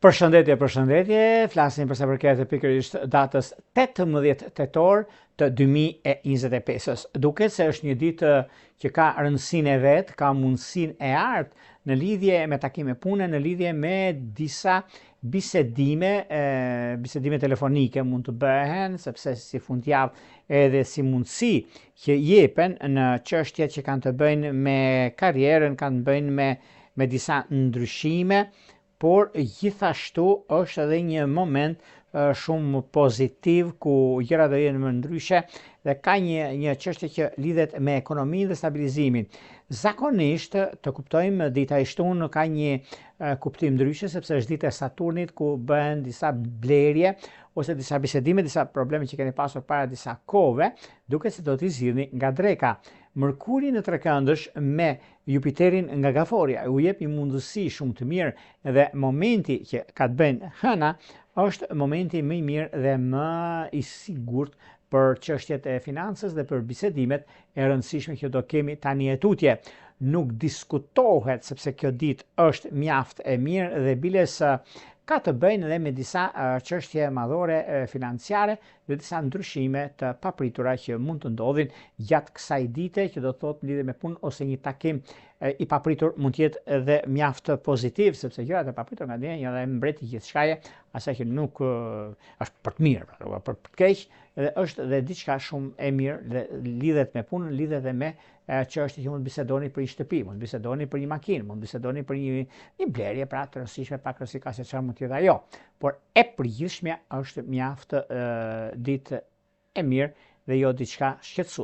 Përshëndetje, përshëndetje, flasim për sa përket pikërisht datës 18 tetor të 2025-ës. Duket se është një ditë që ka rëndësinë e vet, ka mundësinë e artë në lidhje me takime pune, në lidhje me disa bisedime, e, bisedime telefonike mund të bëhen, sepse si fundjavë edhe si mundësi që jepen në çështje që kanë të bëjnë me karrierën, kanë të bëjnë me me disa ndryshime, por gjithashtu është edhe një moment shumë pozitiv ku gjërat do jenë më ndryshe dhe ka një një çështje që lidhet me ekonominë dhe stabilizimin. Zakonisht të kuptojmë dita e shtunë ka një kuptim ndryshe sepse është dita e Saturnit ku bëhen disa blerje ose disa bisedime, disa probleme që keni pasur para disa kohëve, duket se do t'i zgjidhni nga dreka. Mërkuri në trekëndësh me Jupiterin nga Gaforja u jep një mundësi shumë të mirë dhe momenti që ka të bëjnë hëna është momenti më i mirë dhe më i sigurt për çështjet e financës dhe për bisedimet e rëndësishme që do kemi tani e tutje. Nuk diskutohet sepse kjo ditë është mjaft e mirë dhe biles ka të bëjnë edhe me disa çështje madhore financiare dhe disa ndryshime të papritura që mund të ndodhin gjatë kësaj dite, që do të thotë në lidhje me punë ose një takim i papritur mund të jetë edhe mjaft pozitiv, sepse gjërat e papritura nga një dhe mbreti gjithçkaje, asaj që nuk është për të mirë, pra, për të keq, dhe është dhe diçka shumë e mirë dhe lidhet me punën, lidhet dhe me çështje që mund të bisedoni për një shtëpi, mund të bisedoni për një makinë, mund të bisedoni për një një blerje pra të rëndësishme, pak rëndësi ka se çfarë mund të jetë ajo. Por e përgjithshmja është mjaft ditë e mirë dhe jo diçka shqetësuese.